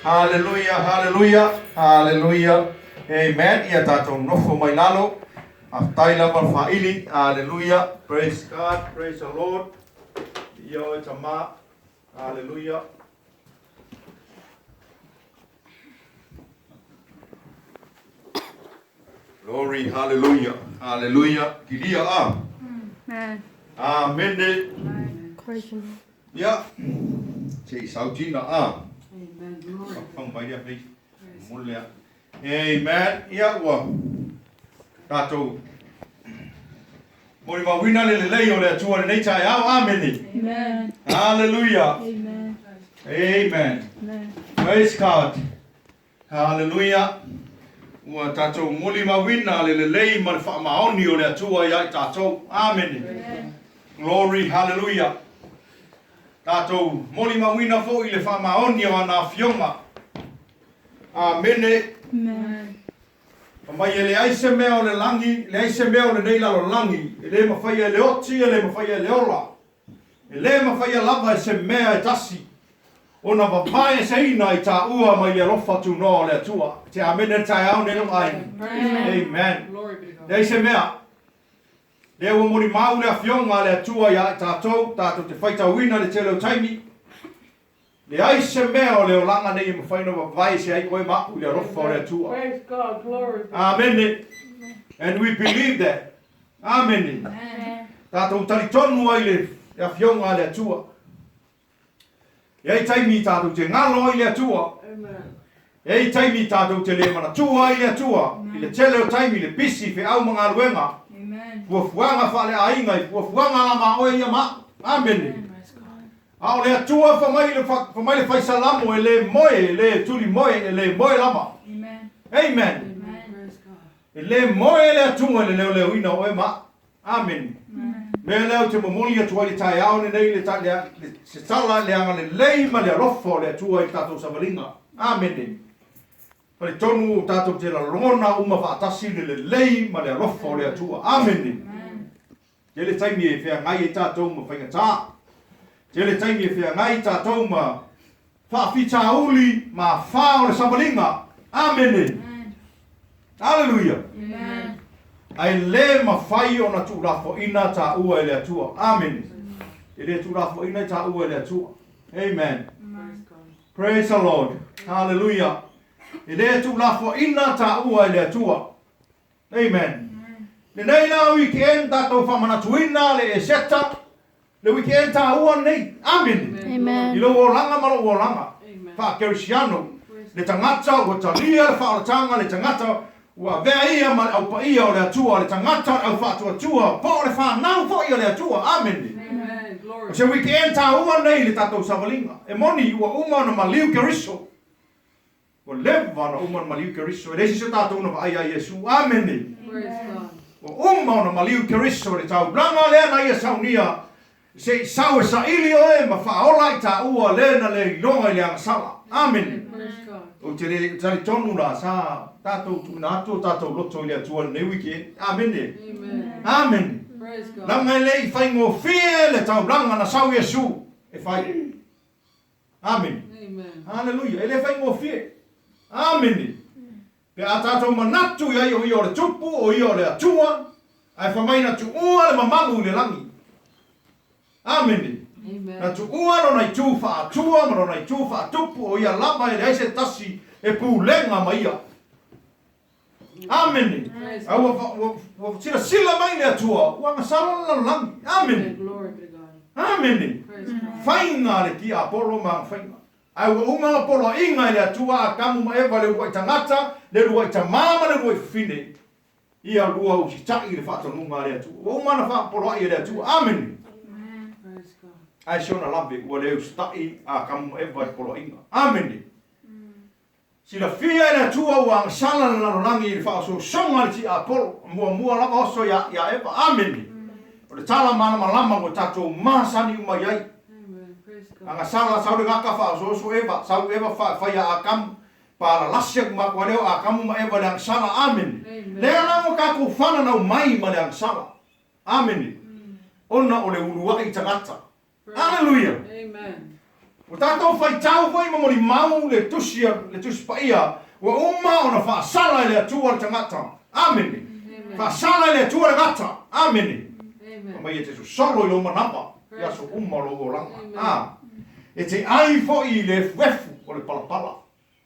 Hallelujah, hallelujah, hallelujah. Amen. Ia tātou nofo mai lalo. Faafetai lava le faaili. Hallelujah. Praise God, praise the Lord. Ia oe tama. Hallelujah. Glory, hallelujah, hallelujah. Kilia a. Amen. Amene. Praise the Lord. Ia, se i sautina a. Amen. Glory. Fang mai lea pei. Mole lea. Amen. Ia, ua tātou molimauina le lelei o le Atua lenei taeao. Amene. Amen. Hallelujah. Amen. Amen. Amen. Praise God. Hallelujah. Ua tātou molimauina le lelei ma le faamaoni o le Atua ia i tātou. Amene. Amen. Glory, hallelujah. Tātou molimauina foi le faamaoni o ana afioga. Amene. Amen. Fai mai e leai se mea o le lagi, leai se mea o lenei lalolagi, e le mafaia e le oti, e le mafaia e le ola, e le mafaia lava e se mea e tasi, ona vavaeseina i taua mai le alofa tunoa o le Atua. E te amene le taeao nei lou aiga. Amen. Glory be to God. Leai se mea. Lea ua molimau le Afioga a le Atua ia i tatou, tatou te faitauina le tele o taimi. Leai se mea o le olaga nei e mafai ona vavaese ai oe ma a'u i le alofa o le Atua. Praise God. Glory be. Amene. And we believe that. Amene. Amen. Tatou talitonu ai le le Afioga a le Atua. E ai taimi tatou te ngalo ai le Atua. Amen. E ai taimi tatou te le manatua ai le Atua. I le tele o taimi le pisi feau ma galuega. Amen. Fuafuaga faaleaiga i fuafuaga la ma oe ia ma a'u. Amene. Praise God. A o le Atua fa mai le fa mai le Faisalamo e le moe, e le tuli moe, e le moe lava. Amen. Amen. Amen. Praise God. E le moe le Atua i le leoleoina o oe ma a'u. Amene. Amen. Mea lea ou te momoli atu ai le taeao lenei le, le, le, se tala le agalelei ma le alofa o le Atua i le tatou savaliga. Amene. Talitonu o tatou te lalona uma faatasi le lelei ma le alofa o le Atua. Amene. Amen. Tele taimi e feagai ai tatou ma faigata. Tele taimi e feagai tatou ma faafitauli ma afa o le savaliga. Amene. Amen. Aleluia. Amen. Ae le mafai ona tuulafoaina taua e le Atua. Amene. E le tuulafoaina taua e le Atua. Amen. Praise God. Praise the Lord. Hallelujah. E le tuulafoaina taua e le Atua. Amen. Lenei la weekend tatou faamanatuina le Eseta, le weekend taua lenei. Amene. Amen. I lou olaga ma lou olaga. Amen. Faa-Kerisiano, Praise le tagata ua talia le faaolataga, le tagata ua avea ia ma le aupaia o le Atua, le tagata o le aufaatuatua, po o le fanau foi a le Atua. Amene. Amen. Glory. O se weekend taua lenei i le tatou savaliga. E moni ua uma ona maliu Keriso. Ua leva ona uma ona maliu Keriso, e leai se isi o tatou na vaai ia Iesu. Amene! Praise God. Ua uma ona maliu Keriso i le taulaga lea na Ia saunia, se i sau e saili oe ma faaola i taua le na le iloga i le agasala. Amene! Praise God. Ou te le talitonu la sa tatou tuuina atu o tatou loto i le Atua i lenei weekend. Amene! Amen. Amene! Praise God. Leaga e le i faigofie le taulaga na sau Iesu e fai. Amene. Amen. Haleluia. E le faigofie. Amene. Pe a tatou manatu i ai o ia o le Tupu, o ia o le Atua, ae fa mai na tuua le mamalu i le lagi. Amene. Amen. Na tuua lona itu faa-Atua ma lona itu faa-Tupu, o ia lava e leai se tasi e pulega ma ia. Amene. Praise A ua, ua, ua silasila mai le Atua, ua agasala le lalolagi. Amene. Glory be to God. Amene. Praise God. Faiga le tiapolo ma ana faiga. Ae ua uma ona poloaiga e le Atua Atamu ma Eva le uluai tagata, le uluai tamā ma le uluai fafine, ia lua usitai i le faatonuga a le Atua. Ua uma ona faapoloai e le Atua. Amene. Praise God. Ae si ona lave ua le usitai Atamu ma Eva i le poloaiga. Amene. Silafia e le Atua ua agasala le lalolagi i le faaosoosoga a le tiapolo, muamua lava oso ia ia Eva. Amene. O le tala malamalama ua tatou masani uma i ai. Amen. Praise God. Agasala sau le gaka faaosooso Eva, sau Eva fai ia Atamu, palalasi aku ma leo Atamu ma Eva le agasala. Amene. Amen. Lea la ua tatou fananau mai ma le agasala. Amene. Ona o le uluai tagata. Praise Aleluia. Amen. Ua tatou faitau foi ma molimau le Tusi a le Tusi Paia, ua uma ona faasala e le Atua le tagata. Amene. Faasala e le Atua le gata. Amene. Fai mai e te sosolo i lou manava i aso uma o lou olaga. A. E te ai foi i le efuefu o le palapala.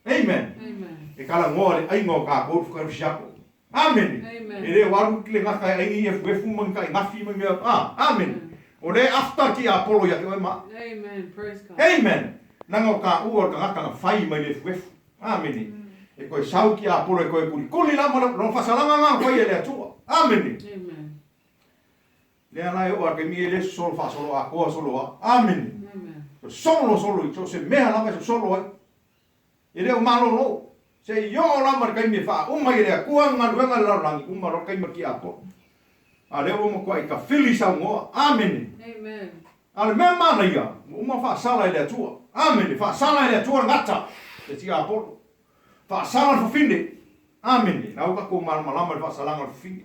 Amen. E talanoa le aiga o tatou i Kerisiano. Amene. E le o alu le gata e ai ni efuefu ma ni tainafi ma ni mea. Ah, amene. O lea e after ti Apolo ia te oe ma. Amen. Praise God. Amen. Leaga o taua o le tagata na fai mai le efuefu. Amene. E toe sau ti Apolo e toe kulikuli la ma lona faasalaga na fai e le Atua. Amene. Amen. Lea la e oo a le taimi e le sosolo faasolo atoa solo a. Amene. Sosolo solo i so o se mea lava e sosolo ai. E le o malolo. Se i oo lava le taimi e faauma ai e le Atua le galuega i le lalolagi, uma loa le taimi o le tiakono. A lea ua matuai tafili saunoa. Amene. A o le mea manaia, ua uma faasala e le Atua. Amene. Faasala e le Atua le gata, le tiakono. Faasala le fafine. Amene. La ua tatou malamalama i le faasalaga o le fafine.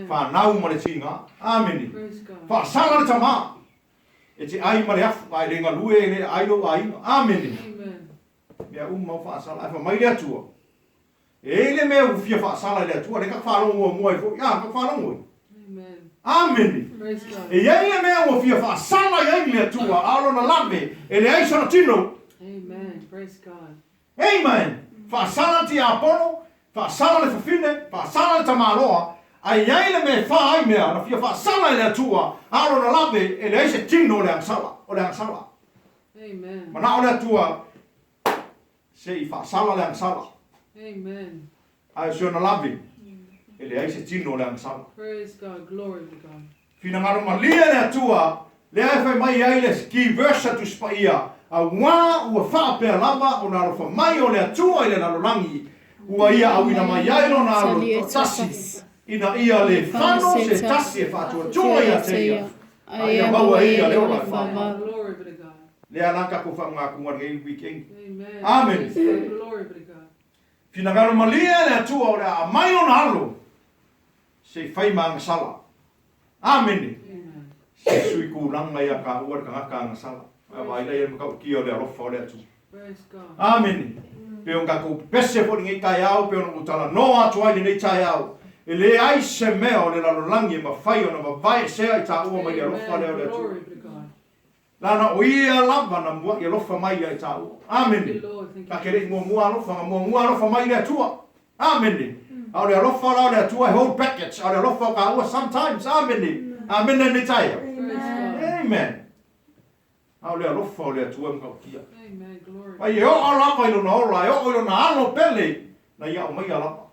Fanau ma le tiga. Amene. Faasala le tama. E te ai ma le afu, a e le galue e le aai lou aiga. Amene. Mea uma ua faasala. Ae fai mai le Atua, E i ai le mea ua fia faasala i le Atua, lea ka faalogo muamua ai foi. A, ka faalogo ai. Amene. E i ai le mea ua fia faasala i ai le Atua, a o lona lave, e leai sona tino. Amen. Praise God. Amen! Faasala le tiapolo, faasala le fafine, faasala le tamaloa, a i ai le mea e fa ai mea na fia faasala e le Atua, a o lona lave e leai se tino o le agasala, o le agasala. Amen. Manao le Atua se i faasala le agasala. Amen. Ae o si ona lave e leai se tino o le agasala. Praise God. Glory to God. Finagalo malie le Atua, lea e fai mai ai le key verse a Tusi Paia, Auā ua faapea lava ona alofa mai o le Atua i le lalolagi, ua Ia auina mai ai Lona Alo toatasi, ina ia le fano se tasi e faatuatua ia te Ia, a ia maua e Ia le ola e faavavau. Lea la tatou faamagatuga i lenei weekend. Amene. Finagalo malie le Atua o le a aumai Lona Alo se i fai ma agasala. Amene! Se sui tulaga ia taua le tagata agasala. A vaai la ia le matautia o le alofa o le Atua. Amene! Pei ona tatou pepese foi lenei taeao, pei ona ou talanoa atu ai lenei taeao, e leai se mea o le lalolagi e mafai ona vavaeesea i taua mai le alofa lea o le Atua. Lana o Ia lava na muaʻi alofa mai ia i tāua. Amene. Ta te le i muamua alofa, na muamua alofa mai le Atua. Amene. A o le alofa la o le Atua e hold back it. A o le alofa o tāua sometimes. Amene. Amene lenei taeao. Amen. A o le alofa o le Atua e matautia. Mai e oo lava i lona ola, e oo i lona alo pele, na ia aumaia lava.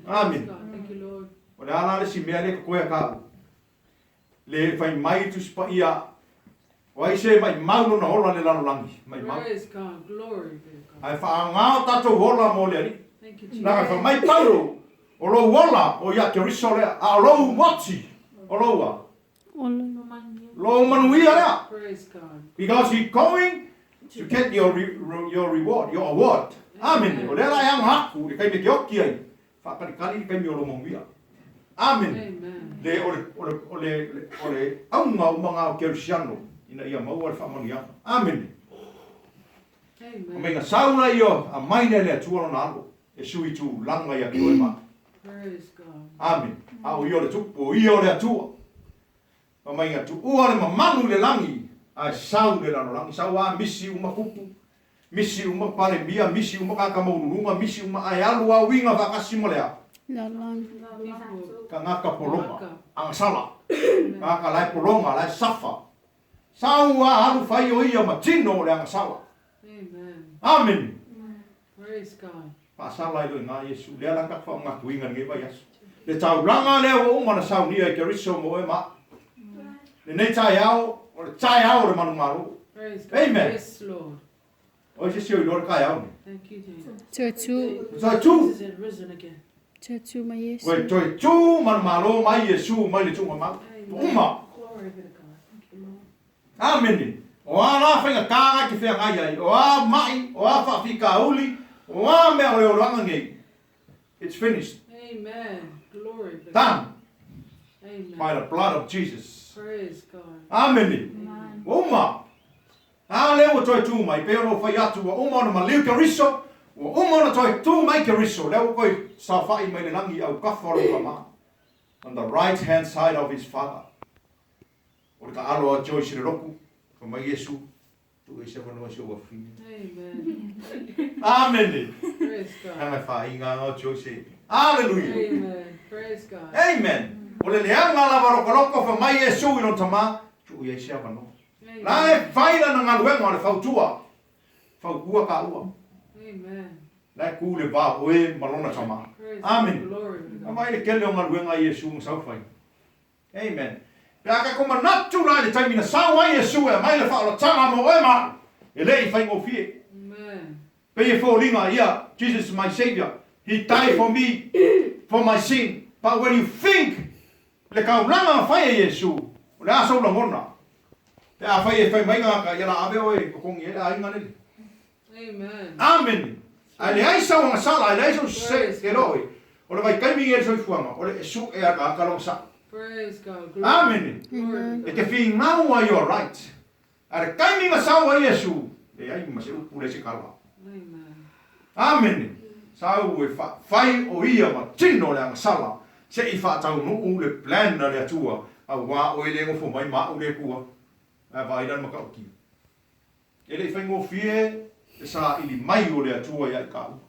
Amene. O le a la le isi mea lea e totoe a tāua? Le fai mai le Tusi Paia, O ai se maimau lona ola le lalolagi? Maimau. Ae faaga o tatou ola mo le Alii. Leaga fai mai Paulo, O lou ola, o ia Keriso lea, a o lou oti, o lou a? Lou manuia lea. Because he going to get your, your reward, your award. Amene. O lea la e aga aku i le taimi e te oti ai. Faatalikali le taimi o lou manuia. Amene. Le, o le, o le, o le, o le auga uma na o Kerisiano ina ia maua le faamanuiaga. Amene. Amen. Na sau la ia, aumai lea e le Atua lona alo e sui tulaga ia te oe ma. Amene. A o ia o le tupu, o ia o le Atua. Fai mai na tuua le mamalu i le lagi, ae sau i le lalolagi. Sau a misi uma kupu, misi uma palemia, misi uma tagata maualuluga, misi uma, ae alu a uiga faatasi ma le a? Tagata pologa, agasala. Tagata la e pologa, la e safa. Sau a alu fai o ia ma tino o le agasala. Amene. Faasala ai loa i ina Iesu, lea la tatou faamagatuina i lenei vaiaso. Le taulaga lea ua uma ona saunia e Keriso mo oe ma au. Lenei taeao, o le taeao o le manumalo. Amen. O ai se isi o iloa le taeao lenei? Toe tu. Toe tu. Toe tu mai Iesu. Ua toe tu manumalo mai Iesu mai le tuugamau. Ua uma. Amene! O a la faigata e te feagai ai, o a maʻi, o a faafitauli, o a mea o le olaga nei, it's finished. Amen. Glory be Done. Amen. By the blood of Jesus. Praise God. Amene! Ua uma. A lea ua toe tu mai, pei ona ou fai atu, ua uma ona maliu Keriso, ua uma ona toe tu mai Keriso, lea ua toe saofai mai le lagi i aukafa o lona Tama, on the right hand side of his Father. O le taalo a Joyce i le lotu, fai mai Iesu, Tuu i se avanoa i si ou afafine. Amen. Amene. Praise God. Leaga e fāiga lava o Joyce. Aleluia. Amen. Praise God. Amen. O le leaga lava lokoloko fai mai Iesu i lona Tama, tuu i ai se avanoa. La e fai lana galuega o le fautua. Fautua taua. Amen. La e tu le va o oe ma lona Tama. Praise Amene. God. Glory be to A God. vaai le tele o galuega a Iesu ma sau fai. Amen. Pe a tatou manatu la i le taimi na sau ai Iesu e aumai le faaolataga mo oe ma au, e le i faigofie. Amen. Pei e foliga ia, Jesus is my Saviour, He died for me, for my sin. But when you think le kaulaga na fai e Iesu, o le a sou lagona? Pe afai e fai mai tagata, ia la ave oe e totogi ai le aiga lele. Amen. Amene. Ae leai sau agasala, ae leai sau sese ke loe. O le vaitaimi ia i le soifuaga, o le e suʻe akaaka lona saʻo. Praise God. Glory. Amene. Glory E to te God. finau ai your right. Ae le taimi na sau ai Iesu, leai ma se upu leai se tala. Amen. Amene. Sau e fa, fai o ia ma tino o le agasala, se i faataunuu le plan a le Atua, auā oe le nofo mai ma au le Atua. Ae vaai la le matautia. E le i faigofie le saili mai o le Atua ia i tāua.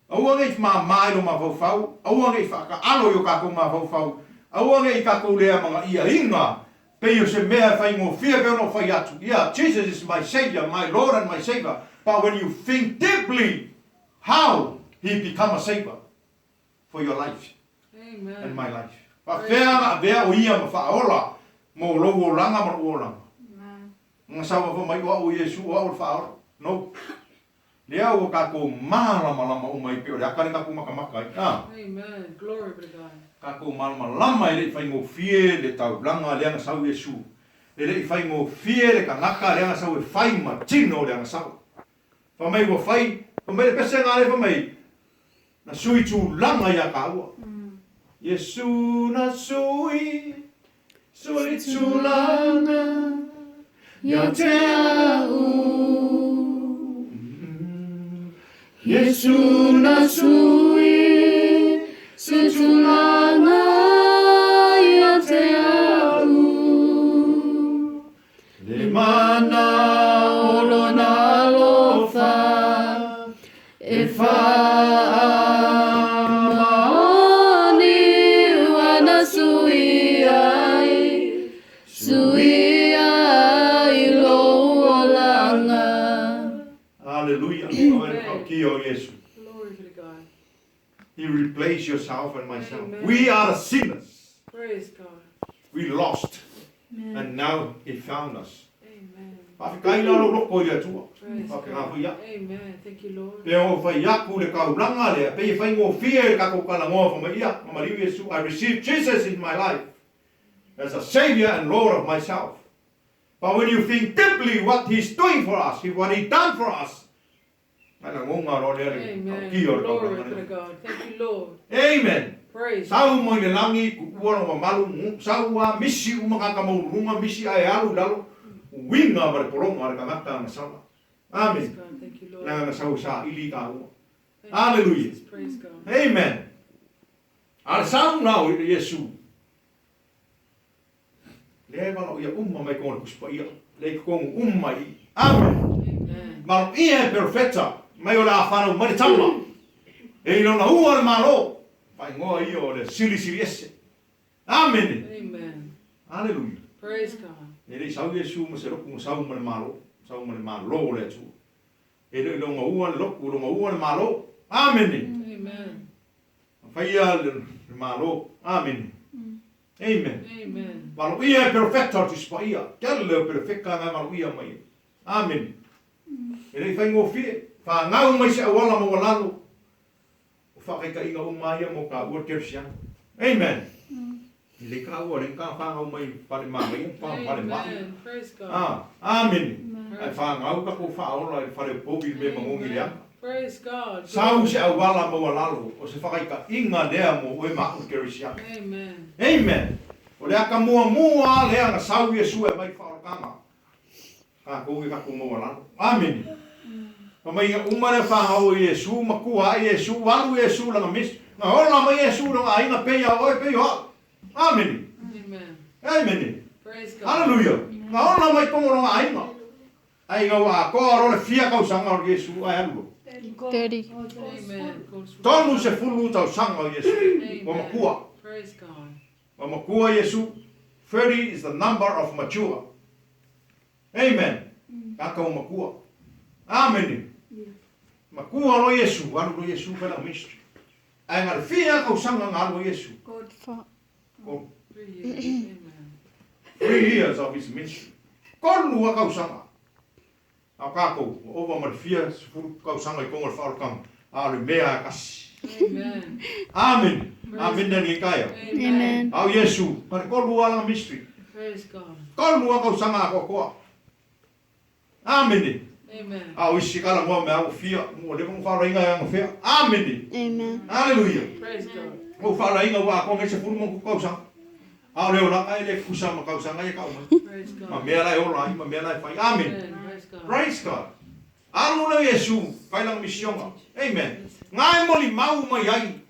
Aua ne i māmā i lo mafaufau, aua ne i faataalo i o kākou mafaufau, aua ne i kākou le amanaia-ina pei o se mea e faigofie pei ona ou fai atu, yeah, Jesus is my Saviour, my Lord and my Saviour, but when you think deeply how He become a Saviour for your life and my life. Faafefea na avea o Ia ma faaola mo lou olaga ma lou olaga? Na sau fai mai o au o Iesu, o au o le faaola. No. Lea ua tatou malamalama uma ai pei o le aka lea tatou matamata ai. A. Amen. Glory be to God. Tatou malamalama e le i faigofie le taulaga lea na sau Iesu. E le i faigofie le tagata lea na sau e fai ma tino o le agasala. Fai mai ua fai, fai mai le pesega lea fai mai, na sui tulaga ia taua. Iesu na sui, sui tulaga ia te au. Iesu na sui, sui tulaga ia te au. Le mana o lona alofa e faamaoni ua na sui ai, sui ai lou olaga. Hallelujah. Amen. O Iesu. Glory be to God. He replaced yourself and myself. Amen. We are the sinners. Praise God. We lost. And now he found us. Amen. Faafetai la lou loko i le Atua. Praise Faapena God. foi ia. Amen. Thank you, Lord. Pei ona ou fai atu le taulaga lea, pei e faigofie i le tatou talanoa fai mai ia, na maliu Iesu, I received Jesus in my life as a Saviour and Lord of myself. But when you think deeply what he's doing for us, what he done for us, Ai lagona loa lea le Amen. tautia o le Glory taulaga to lea. God. Thank you, Lord. Amen. Praise Sau mai le lagi, tuua lona mamalu, sau a misi uma tagata maualuluga, misi ae alu i lalo, uiga ma le pologa a le tagata ana sala. Praise Amen. God. Thank you, Lord. Leaga na sau e saili i taua. Thank you, Hallelujah. Jesus. Praise God. Amen. A le sau na o Iesu, lea e valaoia uma mai totonu o le Tusi Paia, lea i totonu uma i i. Amen. Amen. Maloia e perofeta mai o le a fanau mai le tama, e i lona ua le Malo, faaigoa ia o le Silisili Ese. Amene. Amen. Aleluia. Praise God. E le i sau Iesu ma se lotu na sau ma le Malo, sau ma le Malo o le Atua. E le i lona ua le lotu, lona ua le Malo. Amene. Amen. Faia le Malo. Amene. Amen. Amen. Valoia e perofeta o le Tusi Paia. Tele o perofeta na e valoia mai ai. Amene. E le i faigofie. Fanau mai se auala maualalo. O faakaitaiga uma ia mo taua le kerisiano. Amen. E lei taua lei ka fanau mai fale manaia ma fale mai. Amen. Praise God. Ah, amene. Ae Praise fanau tatou faaola i le fale o povi i le mea magogi le Amen. aka. Praise God. Sau Glory. se auala maualalo, o se whakaitaiga lea mo oe ma a'u Kerisiano. Amen. Amen. O le aka muamua lea na sau Iesu e aumai whaolataga. Tatou i tatou maualalo. Amene. Fa mai ga uma le whangau o Iesu, matua ai Iesu, alu Iesu langa mis, nga ola mai Iesu langa aiga pei a oe pei o au. Amene. Amen. Amene. Praise God. Hallelujah. Nga ola mai tongo langa aiga. Ai nga ua atoa ro le fia tausaga o Iesu ai alu. 30. Amen. 30 tausaga o Iesu. Ua Amen. matua. Praise God. Ua matua Iesu. 30 is the number of mature. Amen. Tagata ua matua. Amene. Matua loa Iesu, alu loa Iesu fai lana ministry. Ae na le fia tausaga na alu ai Iesu? Fa. Tolu. 3 years. Amen. 3 years of his ministry. Tolu lava tausaga. A o tatou, ua ova ma le fia sefulu tausaga i totonu o le faaolataga, a o le mea lava e tasi. Amen. Amene. Amene lenei taeao. Amen. A o Iesu, na le tolu lava lana ministry. Praise God. Tolu lava tausaga atoatoa. Amene. Amen. A o isi talanoa mea ua fia, ua leva ona faaolaina e agafea. Amene. Amen. Aleluia. Praise God. Ua ou faalaina ua atoa nei 10 ma ono tausaga. A o le olaga e le tutusa ma tausaga ia e tau mai. Praise Ma God. mea la e ola ai ma mea la e fai. Amene. Amen. Praise God. Praise God. Alu lea o Iesu, fai lana misioga. Amen. Na e molimau mai ai,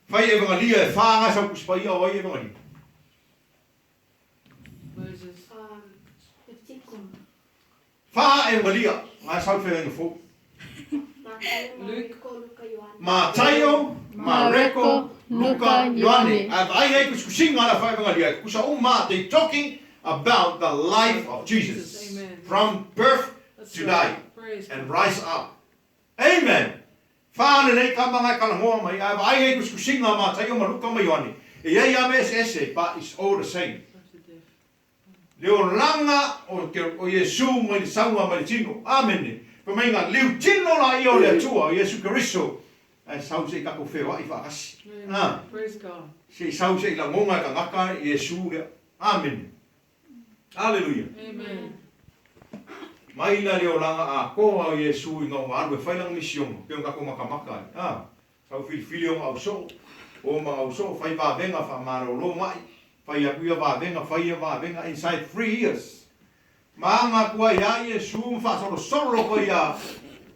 fai evagalia e fa ga sau Tusi Paia o ai evagalia. Moses. Fa evagalia, ga sau feagaiga fou. Luke. Mataio, Mareko, Luka, Ioane. Ae vaai ai kusikusiga a le afa evagalia, e tutusa uma, they talking about the life of Jesus. Amen. From birth That's to right. die Praise and God. rise up. Amen. Fa lelei kama ga e talanoa mai, ae vaai ai tusitusiga a Mataio ma Luka ma Ioane, e i ai lava mea eseese, but it's all the same. After death. Le olaga o ke o Iesu mai le sauga mai le tino. Amene. Fai mai ga liu tino laia o le Atua, o Iesu Keriso, ae sau se i tatou feoai faatasi. Amen. Ah. Praise God. Se i sau se i lagoga e tagata Iesu lea. Amene. Aleluia. Amen. Mai la le olaga atoa o Iesu ina ua alu e fai lana misioga, pei ona tatou matamata ai. A, sau filifili ona ausoo, o ma ausoo, fai vavega faamalolo mai, fai atu ia vavega, fai ia vavega, inside 3 years. Ma aga atu ai ia Iesu ma faasolosolo atu ai ia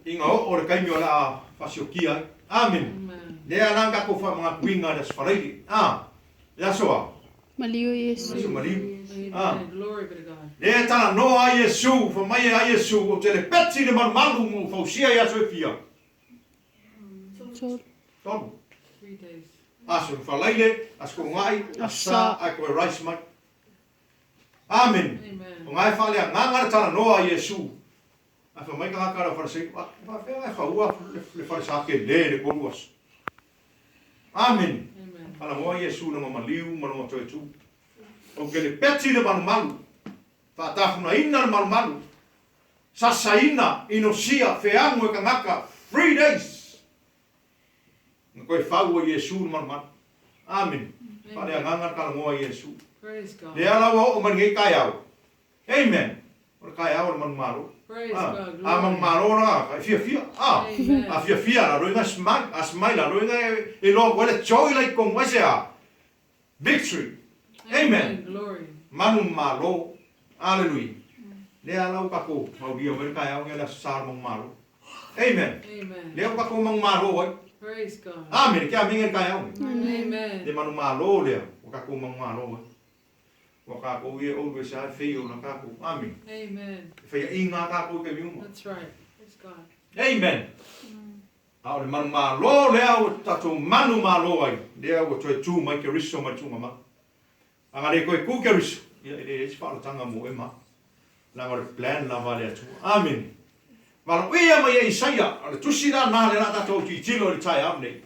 ina oo le taimi o le a faasiokia ai. Amene. Amen. Lea la na tatou faamanatuina i le Aso Faraile. A, le aso a? Maliu Iesu. Aso maliu. Amen. Glory be to God. Lea e talanoa ai Iesu, fai mai ai Iesu, ou te lepeti i le malumalu ma ou fausia i aso e fia? Tolu. Tolu. 3 days. Aso Faraile, Aso Toonai, Aso Sa, ae toe rise mai. Amene. Amen. O ga e faaleagaga le talanoa a Iesu. Ae fai mai tagata a le Farisai, a, faapefea e faua le falesa tele le tolu aso. Amene. Amen. Talanoa Iesu i lona maliu ma lona toe tu. Ou te lepeti le malumalu, faatafunaina le malumalu, sasaina, inosia, feago e tagata, 3 days. Na toe fau ai Iesu le malumalu. Amene. Faaleagaga le talanoa a Iesu. Praise God. Lea la ua oo mai lenei taeao. Amen. O le taeao o le manumalo. Praise Ah, God. a Glory. manumalo la e fiafia. Ah, Amen. a fiafia la lona uiga smile, a smile la lona uiga e iloa atu ai le joy la i totonu ai se a? Victory. Amen. Glory. Manumalo. Aleluia. Lea la ua tatou maulia mai le taeao lenei le Aso Sa o le manumalo. Amen. Amen. Lea ua tatou manumalo ai. Praise God. Amene. Ke amene le taeao lenei. Amen. Le manumalo lea ua tatou manumalo ai. Ua tatou ia e ulu e se a e feio na tatou. Amene. Amen. E faiaʻiga tatou i taimi uma. That's right. Praise God. Amen. A o le manumalo lea ua tatou manumalo ai, lea ua toe tu mai Keriso mai le tuugamau. A na le toe tu Keriso, ia e leai se faaolataga mo oe ma au. Leaga o le plan lava a le Atua. Amene. Valoia mai e Isaia, o le tusi la na lea o le a tatou tilotilo i le taeao lenei.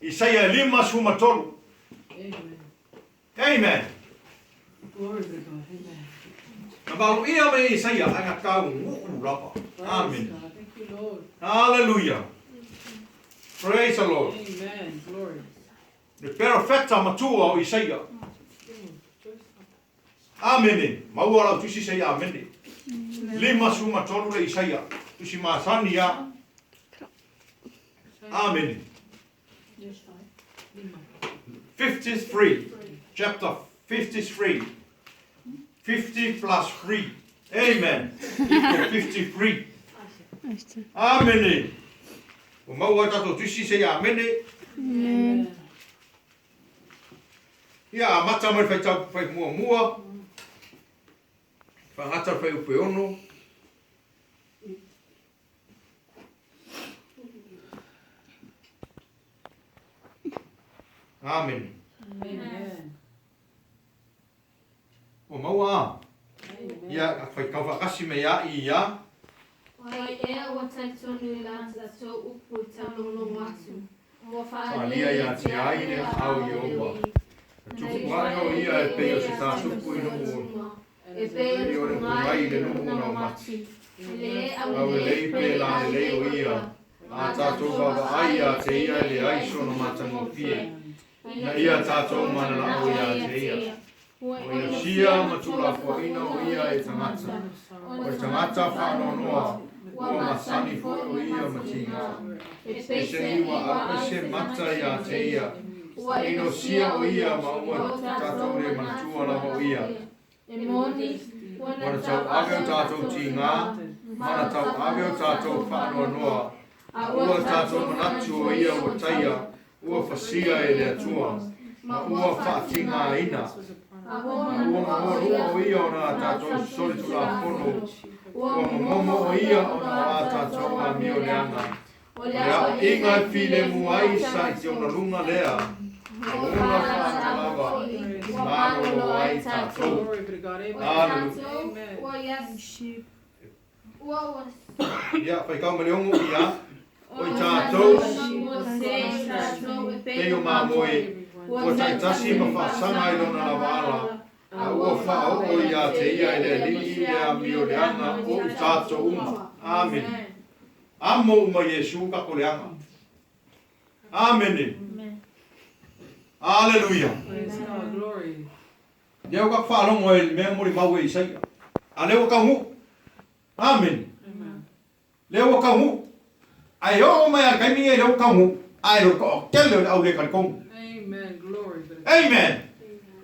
Isaia e 53. Amen. Amen. Glory be to God. Amen. Na valoia mai e Isaia, ae na taunuu lava. Praise Amene. God. Thank you, Lord. Hallelujah. Praise the Lord. Amen. Glory. Le perofeta matua o Isaia. Amene. Maua lau tusi se i amene. 53 le Isaia. Tusi masani ia. Amene. Lima. 53. Chapter 53. 50 plus 3. Amen. Equal 53. Amene. Ua maua ai tatou tusi se i amene. Amen. Ia amata mai le faitau fai muamua. Faagata le fuaiupu e ono. Amene. Amen. Ua maua a. Ia, faitau faatasi me ia i ia. O ai ea ua talitonu i la tatou upu i taulogologo atu, ua Faaalia ia te ai le aao i Ieova. Na tupu ae o ia e pei o se tātupu i nuu o E pei o le Pungai i le nuu na o mati. Aulelei pe lalelei o ia, a tatou vaavaai ia te ia e leai sona matagofie, ina ia tatou mananao ia te ia. Ua inosia ma tuulafoaina o ia e tagata, o le tagata faanoanoa, ua masani foi o ia ma tiga. E se ua ave se mata ia te ia, ua inosia o ia ma ua tatou le manatua lava o ia. Ua na tauave o tatou tigā, ma na tauave o tatou faanoanoa, a ua tatou manatu o ia ua taia, ua fasia e le Atua, ma ua faatigaina. A ua manuanu'a o ia ona a tatou solitulafono, ua momomo o ia ona o a tatou amio leaga. O le aoaiga e filemu ai sa i te ona luga lea, ma ona faanoa lava i malolo ai tatou. Aleluia. Ia, faitau ma le ono, ia, o i tatou, pei o mamoe, ua taitasi ma faasaga i lona lava ala, a ua faaoo ia te ia e le Alii le amio leaga o i tatou uma. Amene. Amo uma Iesu kako leaga. Amene. Aleluia. Lea ua kako faalogo ai i le mea molimau e Isaia. A lea ua taunuu. Amene. Lea ua taunuu. Ae oo mai lava i le taimi lenei lea ua taunuu, ae o le toatele o le au le talitonu. Amen.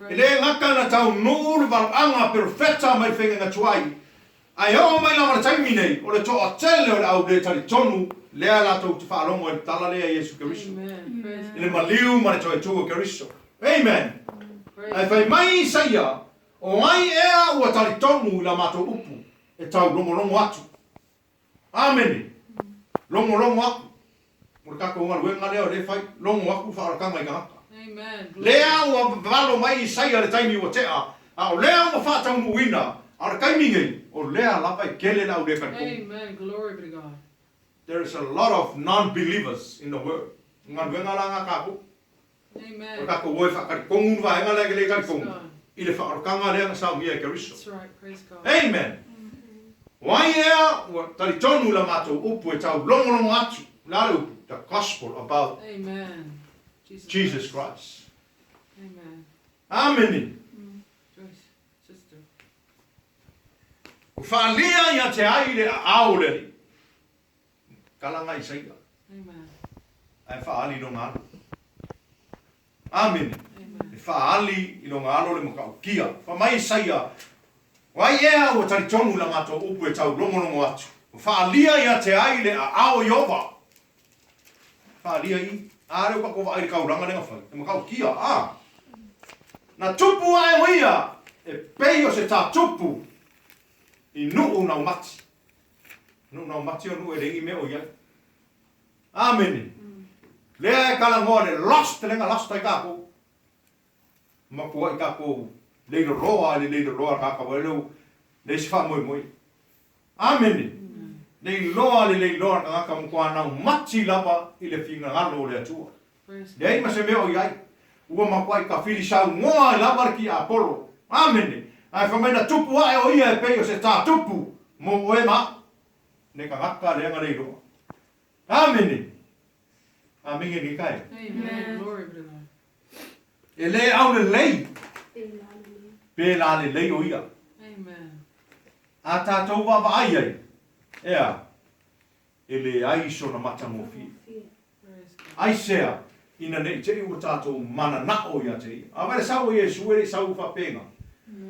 E le gata na taunuu le valaauga a perofeta mai le faiga tuai, ae oo mai lava i le taimi nei, o le toatele o le au le talitonu lea latou te faalogo ai i le tala lea a Iesu Keriso, i le maliu ma le toe tu o Keriso. Amen. Ae fai mai Isaia, O ai ea ua talitonu i la matou upu e taulogologo atu? Amene! Logologo aku. O le tatou galuega lea o lea e fai, logo aku faaolataga i tagata. Lea ua valo mai Isaia i le taimi ua tea, a o lea ua faataunuuina, a o le taimi nei, o lea lava e tele le au le talitonu. There is a lot of non-believers in the world. O galuega la na tatou. O le tatou o e faatalitonu le vaega lea e le talitonu i le faaolataga lea na saunia e Keriso. Amen! O ai ea ua talitonu i la matou upu e taulogologo atu, o le a le upu? The gospel about Jesus Christ. Amene! Ua faalia ia te ai le aao o le Alii. Tala nga Isaia. Ae faaali i lona alo. Amene. E faaali i lona alo le matautia. Fai mai Isaia, O ai ea ua talitonu i la matou upu e taulogologo atu? Ua faalia ia te ai le aao o Ieova. Faalia i, a lea ua tatou vaai i le taulaga lea na fai, e matautia, a. Na tupu ae o ia e pei o se tātupu i nuu naumati. Nuu naumati o nuu e leai ni mea o i ai. Amene. Lea e talanoa le lost lea na lost ai tatou. Matuai tatou leiloloa i le leiloloa le tagata ua leu leai se faamoemoe. Amene. Leiloa le leiloa le tagata matua naumati lava i le finagalo o le Atua. Leai ma se mea o i ai. Ua matuai tafili saunoa ai lava le tiapolo. Amene! Ae fai mai na tupu ae o ia e pei o se tā tupu mo oe ma au, le tagata lea na le iloa. Amene! Amene nei ka e. E le aulelei pe lalelei o ia. A tatou vaavaai ai, ea, e leai sona matagofie. Aisea, ina ne i te i ua tatou mananao ia te ia. A vai le sau o Iesu e le i sau faapena.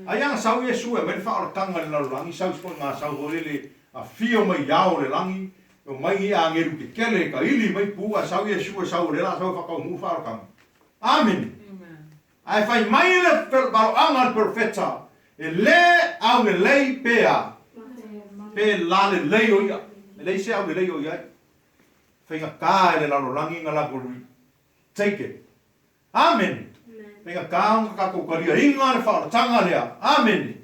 Ai ana sau Iesu e aumai le faaolataga i le lalolagi, sau isi foi gasau foi lele afio mai i ao o le lagi, e omai ni agelu kekele e kaili mai pu ae sau Iesu e sau o lea la sau e faataunuu le faaolataga. Amene. Ae fai mai le valoaga a le perofeta, e le aulelei pe a? Pe lalelei o ia. E leai se aulelei o i ai. Faigata e le lalolagi na latou take it. Amene. Faigata ona tatou taliaina le faaolataga lea. Amene.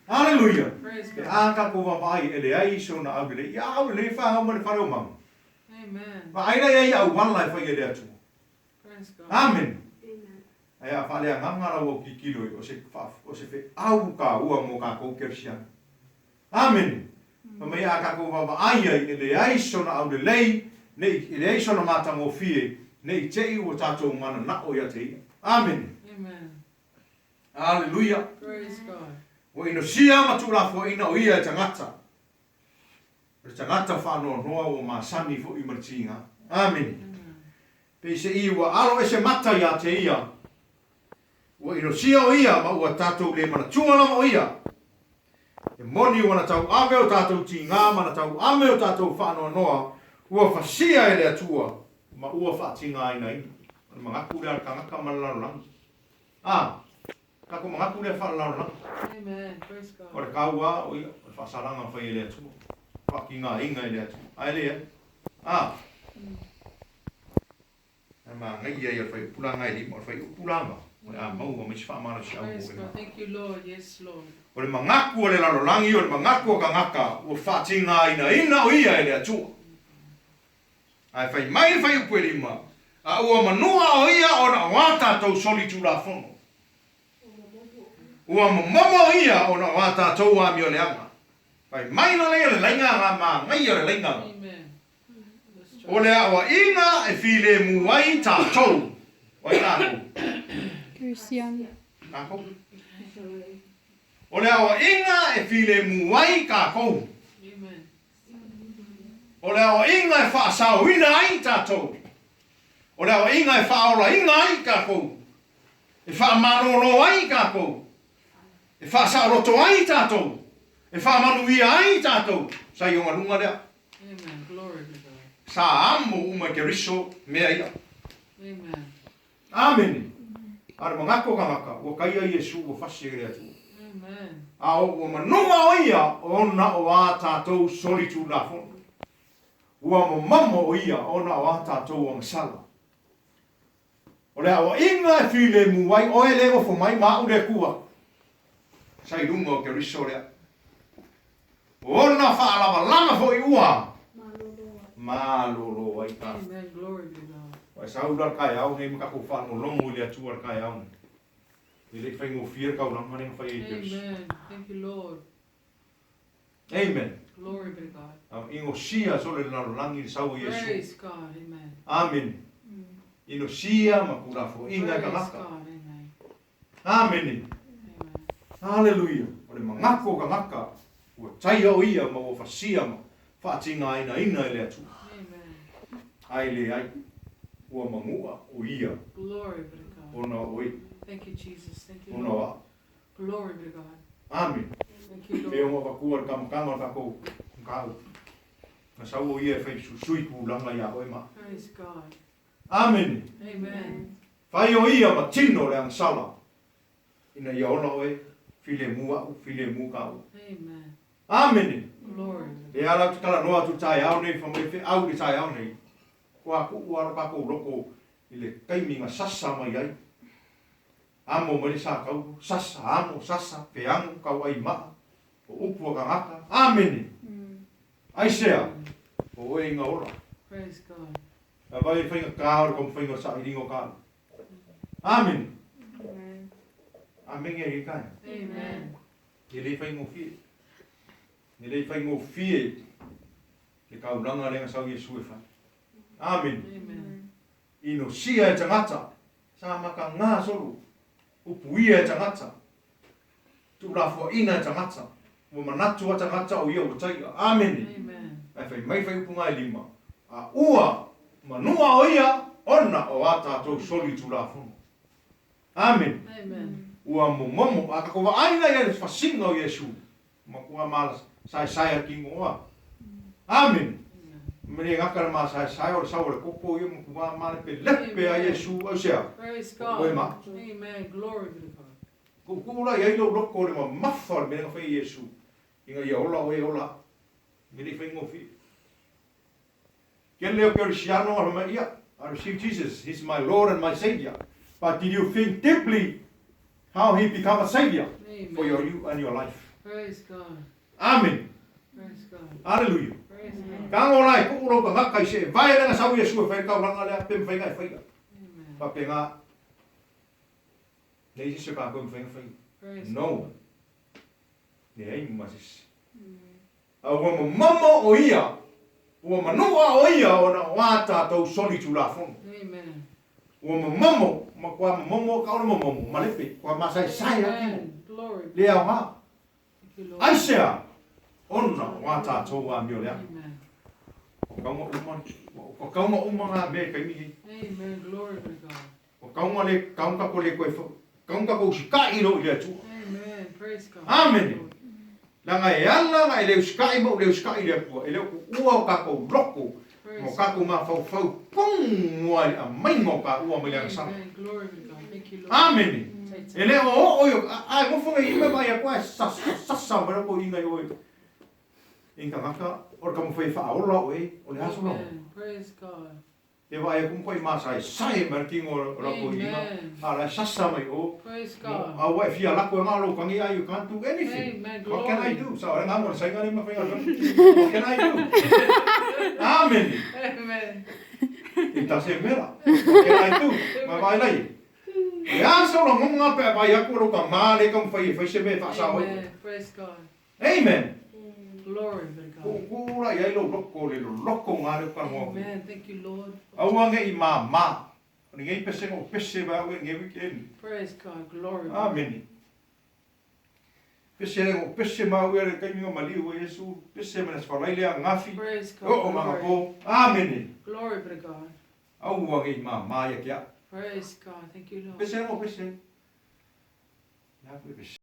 Aleluia. Pe a tatou vaavaai e leai sona aulelei. Ia aulelei e fanau mai le fale o manu. Vaai la i ai i auala e fai e le Atua. Amene. Ae a faaleagaga lau autilotilo i o se o se feau taua mo tatou kerisiano. Amene. Fai mai a tatou vaavaai ai e leai sona aulelei ne i e leai sona matagofie ne i te i ua tatou mananao ia te ia. Amene. Aleluia. Ua inosia ma tuulafoaina o ia e tagata. O le tagata faanoanoa ua masani foi ma le tiga. Amene. Peise'i ua alo ese mata ia te ia. Ua inosia o ia ma ua tatou le manatua lava o ia. E moni ua na tauave o tatou tiga ma na tauame o tatou faanoanoa, ua fasia e le Atua ma ua faatigainaina. O le manatu lea a le tagata ma le lalolagi. A, tatou manatu lea faalelalolagi. O le taua o ia, o le faasalaga na fai e le Atua, faatigaina e le Atua. Ae leai. A. Ae manaia ia o le faiupu laga e lima, o le faiupu laga o le a maua mai se faamalosiau mo oe ma. O le manatu o le lalolagi, o le manatu o tagata ua faatigainaina o ia e le Atua. Ae fai mai le faiupu e lima, A ua manua o ia ona o a tatou solitulafono. Ua momomo o ia ona o a tatou amioleaga. Fai mai la lea o le laiga ga manaia o le laiga ga. O le aoaiga e filemu ai tatou. O ai tatou? Kerisiano. Tatou. O le aoaiga e filemu ai tatou. O le aoaiga e faasaoina ai tatou. O le aoaiga e faaolaina ai tatou. E faamalolo ai tatou. E faasaoloto ai tatou. E faamanuia ai tatou. Sa i ogaluga lea. Sa amo uma e Keriso mea ia. Amene. A o le manatu o tagata, ua taia Iesu ua fasi e le Atua. A o ua manua o ia ona o a tatou solitulafono. Ua momomo o ia ona o a tatou agasala. O le aoaiga e filemu ai oe le nofo mai ma a'u le Atua, sa i luga o Keriso lea. O ona faalavalava foi ua malolo ai tatou. Ua e sau la le taeao nei ma tatou faalogologo i le Atua i le taeao nei. E le i faigofie le taulaga lea na fai ai e Keriso. Amen. Glory be to God. A inosia solo le lalolagi le sau o Iesu. Praise God. Amen. Amene. Inosia ma tulafoaiga e Praise tagata. God. Amen. Amene. Amen. Haleluia. O le manatu o tagata ua taia o ia ma ua fasia ma faatigainaina e le Atua. Amen. Ae leai, ua manua o ia Glory be to God. ona o oe, Thank you, Jesus. Thank you, ona o Lord. a'u. Glory be to God. Amene. Thank you, Pei Lord. ona avatua le kamataga o le tatou mataupu. Na sau o ia e fai susui tulaga ia oe ma. Praise God. Amene. Amen. Fai o ia ma tino le agasala ina ia ola oe, filemu a'u, filemu kāua. Amen. Amene. Glory be to E ala ou te talanoa atu i le taeao nei, fai mai feau i le taeao nei, kua kuʻu a lo tatou loko i le taimi na sasa mai ai. Amo mai le sa tau, sasa, amo, sasa, feagu, tauai maa, o upu a tagata. Amene! Aisea? O oe i nga ola. Praise God. A vai le faigata o le taumafaiga o le sailiga o kāu. Amene! Amene e kai. Amen. E le faigofie. E le faigofie le kaulanga lea na sau Iesu e fai. Amene. Amen. Inosia e tagata, sa makaga solo, upuia e tagata, tuulafoaina e tagata, ua manatu a tagata o ia ua taia. Amene. Amen. Ae fai mai faiupu ga e lima, a ua manua o ia ona o a tatou solitulafono. Amene. Amen. Ua momomo, a tatou vaai la ia i le fasiga o Iesu, matua masaesae a le tinoa. Amene. Ma le gata le masaesae o le sau o le toto ia matua malepelepe a Iesu, aisea? O oe ma. Tuutuu la i ai lou loto i le mamafa o le mea na fai e Iesu ina ia ola oe e ola au. E le i faigofie. Tele o Kerisiano a fai mai, ia, I receive Jesus, he's my Lord and my Saviour. But did you think deeply how he become a Saviour for your you and your life? Praise God. Amen. Praise God. Hallelujah. Praise God. Tago la e tuu lou tagata i see vae lea na sau Iesu e fai le taulaga lea, pe mafai ona e faia. Amen. Faapena, leai se isi o tatou e mafai ona faia. Praise No God. one. Leai ma se isi. A ua momomo o ia, ua manua o ia ona o a tatou solitulafono. Amen. Ua momomo, matua momomo ka o le momomo, malepe, kua masaesae a tino. Amen. Glory. Le aoga. Thank you, Lord. Aisea? Ona o a tatou amio leaga. Amen. O kauga uma, o kauga uma nga mea i taimi nei. Amen. Glory be to God. O kauga le, kauga ko le koe, kauga ko usikai lo i le Atua. Amen. Praise God. Amene. Leaga e ala ona e le usikai ma ou le usikai i le Atua, e le o tuua o tatou loko ma o tatou mafaufau tonu lava i le aumaiga o taua mai le agasala. Amen. Glory be to God. Thank you, Lord. Amene. Take E le o oo i o, a e nofo nei i me vaai atu ae sasa sasa mai lou toeaina i oe i tagata o le taumafai e faaola oe, o le aso lava. Amen. Praise God. E vaai atu matua i masaesae mai le tino o lau toeaina, a o la e sasa mai o, a ua e fia lako e na o lou tagi ai, you can't do anything. Amen. What can I Glory. do? Sao le gamo le saina le mafai ona What can I do? Amen. Amen. I ta se mela. What can I do? Ma vaai lai. O le a sau lagoga pe a vaai atu o lou tama le taumafai e fai se mea e faasao ai. Amen. Praise God. Amen. Glory be to God. Tuutuu la i ai lou loko, le loloko nga lea ou talanoa atu ai. Amen. Thank you, Lord. Aua ne i māmā. O lenei pesega o pese mai au i lenei weekend. Praise God. Glory be to God. Amene. Pese lea o pese mai au ia le taimi na maliu ai Iesu, pese mai le Aso Faraile ananafi, Praise e oo God. ma Glory. anapo. Amene. Glory be to God. Aua ne i māmā ia ke au. Praise God. Thank you, Lord. Pese lea o pese. Le a foi pese.